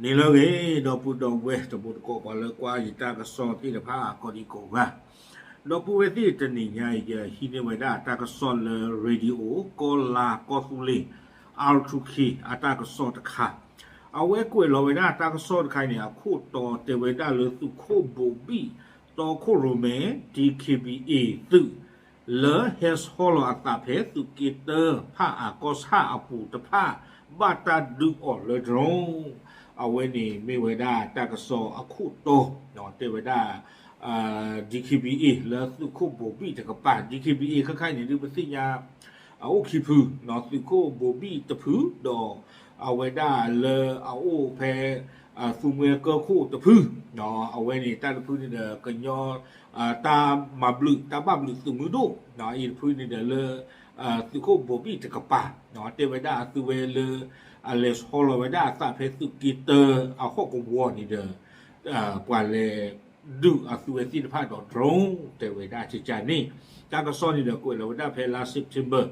န့ၣ်လၢအဂ့ၤ ဒီပုၢ်ဒီဝဲၢ်တံၤသကိး ပှၤလၢကွၢ်ယတၢ်ကစီၣ်သ့ၣ်တဖၣ်ကိးဒံကိးဂၤ, ဒီပုၢ်ဝဲၢ်သ့ၣ် တနံၤညါအံၤ ယဟံးန့ၢ်ဝဲဒၣ်တၢ်ကစီၣ်လၢ radio ကီၢ်လါကီၢ်သူလ့ၤ R two K အတၢ်ကစီၣ်တခါ, အဝဲကွဲးလီၤဝဲဒၣ်တၢ်ကစီၣ်တခါအံၤန့ၣ် အခိၣ်တီတဲဝဲဒၣ်လၢသုးခိၣ်ဘိၤဘံၣ် တီခိၣ်ရိၣ်မဲ D K B A သုး လၢဟဲဆီလီၤအသးဖဲသုးက့တၢ ဖၣ်အၣ်ကီၢ်ဆၣ်အပူၤတဖၣ် ဘၣ်တၢ်ဒုးအီၤလၢ drone, အဝဲန့ၣ်မ့ၢ်ဝဲဒၣ်တၢ်ကစီၣ်အခိၣ်တီ တဲဝဲဒၣ် D K B A လၢသုးခိၣ်ဘိၤဘံၣ်တကပၤ D K B A ခဲခါအံၤန့ၣ် ဒုးပသ့ၣ်ညါ အအိၣ်ခံဖု, သုးခိၣ်ဘိၤဘံၣ်တဖု ဒီးအဝဲဒၣ်လၢအအိၣ်ဖဲ သူမှဲကၢၢ်ခိၣ်တဖု, အဝဲန့ၣ်တၢ်တဖုန့ၣ်ဒီး ကညီ တၢ်မၤဘျုး တၢ်ဘၣ်ဘျုးသုးမုၢ်ဒိၣ် အံၤတဖုန့ၣ်ဒီးလၢ သုးခိၣ်ဘိၤဘံၣ်တကပၤ တဲဝဲဒၣ်အသုဝဲလၢ အလဲၤဆီလီၤဝဲဒၣ်အသးဖဲသုးက့တၢအဟီၣ်ကဝီၤန့ၣ်ဒီး ပှၤလဲၤဒုးအသုဝဲသ့ၣ်တဖၣ်ဒီး drone တဲဝဲဒၣ်ကကန့ၣ်, တၢ်ကစီၣ်န့ၣ်ဒီးကွဲးလီၤဝဲဒၣ်ဖဲလါ September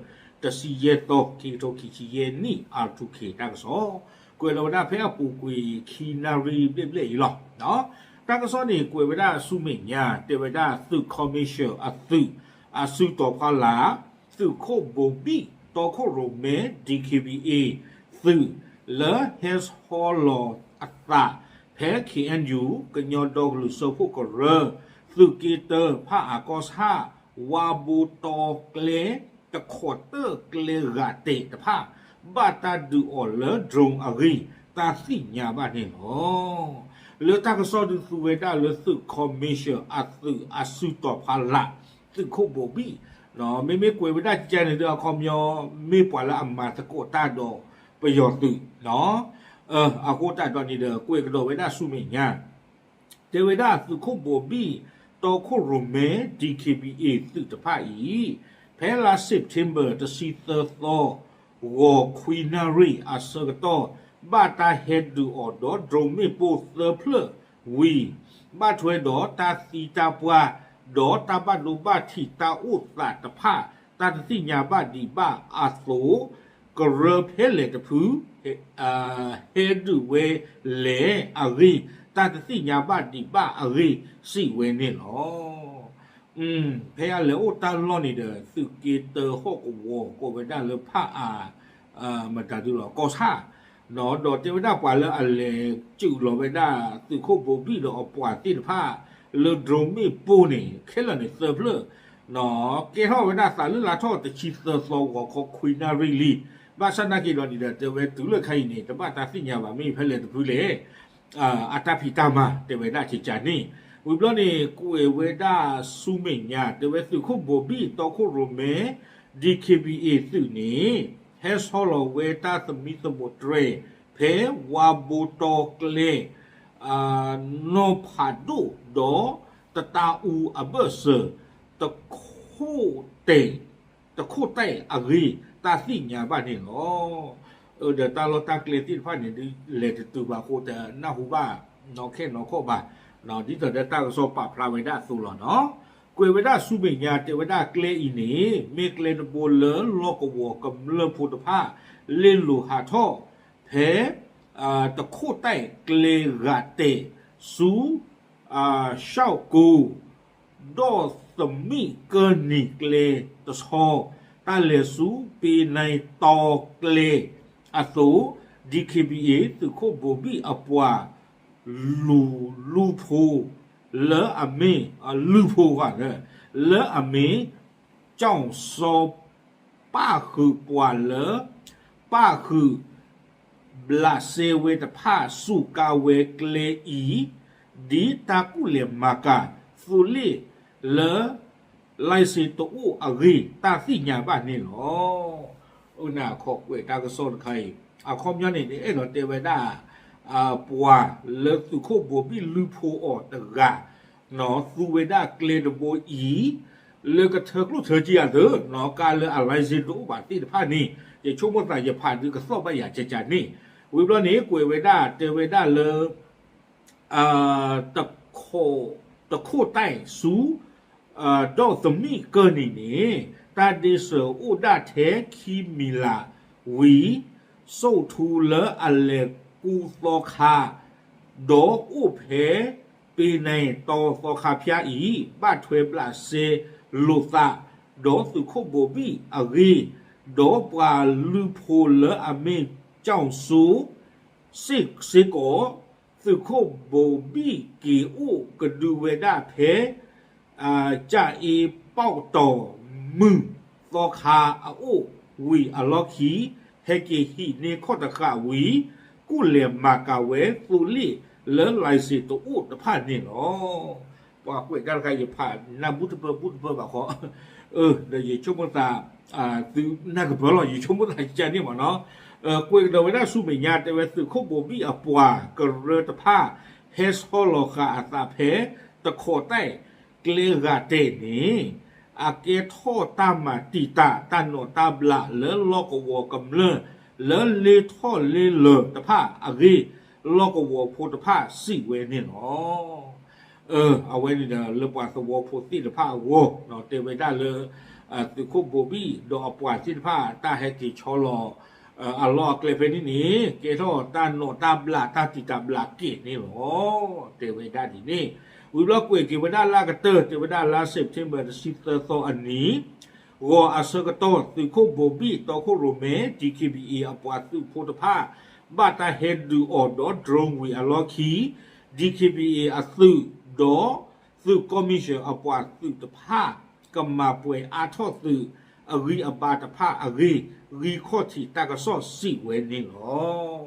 တဆံယဲၢ်သီ ခံကထိခံဆံယဲၢ်နံၣ် R two K တၢ်ကစီၣ်, ကွဲးလီၤဝဲဒၣ်ဖဲအပူၤကွံာ်ခံနၣ်ရံၣ်ဘျဲၣ်ဘျဲၣ်အံၤလီၤ. တၢ်ကစီၣ်န့ၣ် ကွဲးဝဲဒၣ်ဆူမဲာ်ညါ တဲဝဲဒၣ်သုး ခီမ့ၡၢၣ် အသုး အစုတီၤဖီလာ် သုးခိၣ်ဘိၤဘံၣ် တီခိၣ်ရိၣ်မဲ D K B A သုး လၢဟဲဆီလီၤအသးဖဲ K N U ကညီဒီကလုာ်စၢဖှိၣ်ကရၢ သုးက့တၢ ဖၣ်အၣ်ကီၢ်ဆၣ် ဝါဘိတီကျဲ တခိးတၢၢ်ကျဲဂာ်တဲာ်တဖၣ် ဘၣ်တၢ်ဒုးအီၤလၢ drone အဂ့ၢ် တၢ်သ့ၣ်ညါဘၣ်န့ၣ်လီၤ. လၢတၢ်ကစီၣ်ဒုးသူဝဲဒၣ်လၢသုး ခီမ့ၡၢၣ် အသုးအစုတီၤဖီလာ် သုးခိၣ်ဘိၤဘံၣ် မ့မ့ၢ်ကွဲးဝဲဒၣ်ကကန့ၣ်ဒီး အခီပညီ မ့ၢ်ပှၤလၢအမၤသကိးတၢ်ဒီးပယီၤသုး အဃိသတးဒီးန့ၣ်ဒီး ကွဲးကဒီးဝဲဒၣ်ဆူမဲာ်ညါ တဲဝဲဒၣ်သုးခိၣ်ဘိၤဘံၣ် တီခိၣ်ရိၣ်မဲ D K B A သုးတဖၣ်အံၤ ဖဲလါ September တဆံသၢသီ ဂီၤခွံနၣ်ရံၣ်အဆၢကတီၢ် ဘၣ်တၢ်ဟဲဒုးအီၤဒီး drone မ့ၣ်ပိၢ်သၢဖျၢၣ်ဝံၤ ဘၣ်ထွဲဒီးတၢ်သံတၢ်ပှၢ် ဒီးတၢ်ဘၣ်ဒိဘၣ်ထံးတၢ်အိၣ်သးတဖၣ် တၢ်တသ့ၣ်ညါဘၣ်ဒံးဘၣ်အသိး ကရၢဖဲလဲၣ်တဖု ဟဲဒုးဝဲလဲၣ်အဂ့ၢ် တၢ်တသ့ၣ်ညါဘၣ်ဒံးဘၣ်အဂ့ၢ် စံးဝဲန့ၣ်လီၤ. ဖဲအလဲၤအိၣ်တၢ်လီၢ်န့ၣ်ဒီး သုးက့တၢဟီၣ်ကဝီၤ ကိးဝဲဒၣ်လၢဖၣ်အၣ် မတၤဒုလီၤ ကီၢ်ဆၣ် ဒီးတဲဝဲဒၣ်ပှၤလၢအလဲၤစုးလီၤဝဲဒၣ် သုးခိၣ်ဘိၤဘံၣ်ဒီးအပှၤသ့ၣ်တဖၣ် လၢ drone မ့ၣ်ပိၢ်န့ၣ် ခဲလၢာ်န့ၣ်သၢဖျၢၣ် ကဲထီၣ်ဝဲဒၣ်သးလၢလါထီၣ်တဆံသၢသီ ဂီၤခီခွံနၣ်ရံၣ်လံ. ဘၣ်ဆၣ်နာ်က့ၤဒီးန့ၣ်ဒီး တဲဝဲတုၤလၢခဲအံၤန့ၣ် တဘၣ်တၢ်သ့ၣ်ညါဘၣ်မ့ၢ်ဖဲလဲၣ်တဖုလဲၣ် အတၢ်ဖံးတၢ်မၤ တဲဝဲဒၣ်ကကန့ၣ် ဝံၤဘျီန့ၣ် ကွဲးဝဲဒၣ်ဆူမဲာ်ညါ တဲဝဲသုးခိၣ်ဘိၤဘံၣ် တီခိၣ်ရိၣ်မဲ D K B A သုးန့ၣ် ဟဲဆီလီၤဝဲတၢ်သမံသမိးတြဲၤ ဖဲဝါဘိတီကျဲ နီၢ်ဖးဒိၣ်ဒီး တတၢ်အူအဘၢၣ်စၢၤ တခိၣ်တဲာ် တခိၣ်တဲာ်အဂ့ၢ် တၢ်သ့ၣ်ညါဘၣ်န့ၣ်လီၤ. ဒီးတၢ်လီၢ်တၢ်ကျဲသ့ၣ်တဖၣ်န့ၣ် ဒုးလဲၤတတုၤဘၣ်အဃိ တနၢ်ဟူဘၣ်နီၢ်ခဲနီၢ်ခီၣ်ဘၣ်, ဒ်သိးဒီးတၢ်ကစီၣ်ပာ်ဖျါဝဲဒၣ်အသိးလီၤနီၤ. ကွဲးဝဲဒၣ်ဆူမဲာ်ညါ တဲဝဲဒၣ်ကျဲအံၤန့ၣ် မ့ၢ်ကျဲတဘိလၢလီၢ်ကဝီၤကမျၢၢ်ဖိတဖၣ် လ့ၣ်လိၤဟးထီၣ် ဖဲ တခိၣ်တဲာ်ကျဲဂာ်တဲာ် ဆူ ရှီၣ်ကိ ဒီးသမံးကၢၢ်နံၤကျဲတဆီ တၢ်လဲၤဆူ ပ့ၤနဲတီကျဲအသိး D K B A သုးခိၣ်ဘိၤဘံၣ်အပှၤ လူၤလူၤဖိ လၢအမ့ၢ် လုၢ်ဖိ လၢအမ့ၢ် ကၠီၣ်စီ ပၣ်ဃုာ်ပှၤလၢ ပၣ်ဃုာ် ဘျးစဲဝဲတဖၣ် စူးကါဝဲကျဲအံၤ ဒ်တၢ်ကူၣ်လဲၤမၤကၤ သိလ့ၣ်လၢ license တအိၣ်အဂ့ၢ် တၢ်သ့ၣ်ညါဘၣ်န့ၣ်လီၤ. အိၣ်နၤခီကွဲးတၢ်ကစီၣ်တခါအံၤ အခီပညီန့ၣ် အဲၣ်ဒိးတဲဝဲဒၣ် ပှၤလၢသုးခိၣ်ဘိၤဘံၣ်လုၢ်ဖိအီၤတဂၤ သူဝဲဒၣ်ကျဲတဘိအံၤ လၢကထၢကျိၣ်ထၢက့ၤအသး ကါလၢအ license တအိၣ်ဘၣ်သ့ၣ်တဖၣ်န့ၣ် ယဆိကမိၣ်သးယဖးဒုးကသီၣ်ဘၣ်ယၤကကန့ၣ် ဝံၤဘျီန့ၣ် ကွဲးဝဲဒၣ်တဲဝဲဒၣ်လၢ တခိၣ်တဲာ်ဆူ ဒီးသမံးကၢၢ်နံၤန့ၣ် တၢ်ဒ့စၢၤအိၣ်ဒၣ်ထဲခံမံၤလးဝံၤ စိၣ်ထူလၢအလဲၤ အူသီခါ, ဒီးအိၣ်ဖဲ ပ့ၤနဲၣ်တီၤသီခါဖၠါအံၤ ဘၣ်ထွဲဘျးစဲလိာ်သး ဒီးသုးခိၣ်ဘိၤဘံၣ်အဂ့ၢ်, ဒီးပှၤလုၢ်ဖိလၢအမ့ၢ်ကၠီၣ်စိ စ့ၢ်ကီး သုးခိၣ်ဘိၤဘံၣ်က့ၤအိၣ်ကဒုဝဲဒၣ်ဖဲ ကၠၣ်အ့ပီၣ်တီၤမုၢ်သီခါအအိၣ်ဝံၤအလီၢ်ခံ, ဟဲက့ၤဟံးန့ၢ်ခီၣ်တဃာ်ဝံၤ ကူၣ်လဲၤမၤကၤဝဲသိလ့ၣ်လၢ license တအိၣ်တဖၣ်န့ၣ်လီၤ. ပှၤကွဲးတၢ်တခါ ယဖးနၢ်ဘူၣ်တပၢၢ်ဘူၣ်တပၢၢ်ဘၣ်ဃီ, ဒီးယဆိကမိၣ်သး သုနၢ်ကပၢၢ်လီၤ ယဆိကမိၣ်သးကန့ၣ်မ့ၢ်နီၤ, ကွဲးကဒီးဝဲဒၣ်ဆူမဲာ်ညါ တဲဝဲသုးခိၣ်ဘိၤဘံၣ်အပှၤကရၢတဖၣ် ဟဲဆီလီၤဃာ်အသးဖဲ တခီးတၢ် ကျဲဂၤတဲာ်န့ၣ် အကဲထီၣ်တၢ်မၤတံာ်တာ်တၢ်နိးတၢ်ဘျးလၢလီၢ်ကဝီၤကမျၢၢ် လၢလ့ထီၣ်လ့လၢၤတဖၣ်အဂ့ၢ် လီၢ်ကဝီၤဖိတဖၣ်စံးဝဲန့ၣ်လီၤ. အဝဲန့ၣ်ဒီးလၢပှၤသဝီဖိသ့ၣ်တဖၣ်အဂီၢ် တဲဝဲဒၣ်လၢ သုးခိၣ်ဘိၤဘံၣ်ဒီးအပှၤသ့ၣ်တဖၣ် တၢ်ဟဲက့ၤဆီလီၤ အလီၢ်အကျဲဖဲန့ၣ်န့ၣ် ကဲထီၣ်တၢ်နိးတၢ်ဘျးတၢ်တံာ်တာ်ဘျးက့ၤန့ၣ်လီၤ. တဲဝဲဒၣ်ဒ်န့ၣ်, ဝံၤဘျီကွဲးက့ၤဝဲဒၣ်လၢအကတၢၢ် တဲဝဲဒၣ်လါ September တဆံသၢသီအနံၤ ဂီၤအဆၢကတီၢ် သုးခိၣ်ဘိၤဘံၣ်တီခိၣ်ရိၣ်မဲ DKBA အပှၤသုးဖိတဖၣ် ဘၣ်တၢ်ဟဲဒုးအီၤဒီး drone ဝံၤအလီၢ်ခံ DKBA အသုးဒီး သုးကီၢ်မံၣ်စၢၤအပှၤသုးတဖၣ် ကမၤပှဲၤအါထီၣ်သုးအဂံၢ်အဘါတဖၣ်အဂ့ၢ် ဂံၢ်ခီၣ်ထံးတၢ်ကစီၣ်စံးဝဲန့ၣ်လီၤ.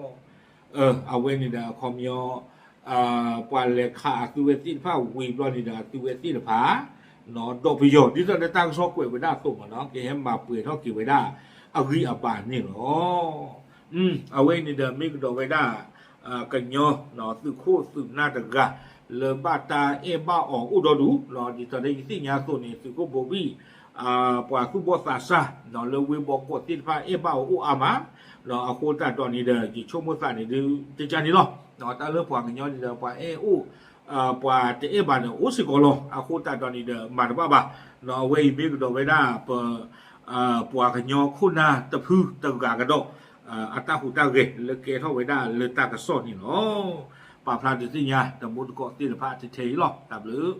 အဝဲန့ၣ်ဒီးအခီပညီ ပှၤလဲၤခးအသုဝဲသ့ၣ်တဖၣ်ဝံၤဘျီန့ၣ်ဒီး အသုဝဲသ့ၣ်တဖၣ် ဒီးပယီၤ ဒ်သိးလၢတၢ်ကစီၣ်ကွဲးဝဲဒၣ်အသိးမ့ၢ်နီၤ ကဟဲမၤပှဲၤထီၣ်က့ၤဝဲဒၣ်အဂံၢ်အဘါန့ၣ်လီၤ. အဝဲန့ၣ်ဒီးမ့ၢ်ကဒီးဝဲဒၣ် ကညီ သုးခိၣ်သုးနၢ်တဂၤ လၢဘၣ်တၢ်အဲၣ်ဘၣ်အီၤအိၣ်ဒီဒူၣ် ဒ်သိးလၢယသ့ၣ်ညါအသိးန့ၣ် သုးခိၣ်ဘိၤဘံၣ် ပှၤသူၣ်ဘီၣ်သးစၢ် လၢဝ့ၢ်ဘီကီးသ့ၣ်တဖၣ်အဲၣ်ဘၣ်အီၤအိၣ်အါမး, အဃိသတးဒီးန့ၣ်ဒီး ယဆိကမိၣ်သးန့ၣ်ဒုး တကၢ်န့ၣ်လီၤ. တၢ်လၢပှၤကညီန့ၣ်ဒီး ပှၤအဲၣ်အိၣ် ပှၤတအဲၣ်ဘၣ်န့ၣ် အိၣ်စ့ၢ်ကီးလီၤ. အဃိသတးဒီးန့ၣ်ဒီး မၤတဘၣ်ဘၣ်. အဝဲအံၤမ့ၢ်ကဒီးဝဲဒၣ်ပ ပှၤကညီခိၣ်နၢ်တဖုတဂၤကဒီး အတၢ်ဟူးတၢ်ဂဲၤလၢကဲထီၣ်ဝဲဒၣ်လၢတၢ်ကစီၣ်န့ၣ်လီၤ. ပာ်ဖျါဒုးသ့ၣ်ညါ တံၤသကိးသ့ၣ်တဖၣ်ထဲထဲအံၤလီၤ. တၢ်ဘျုး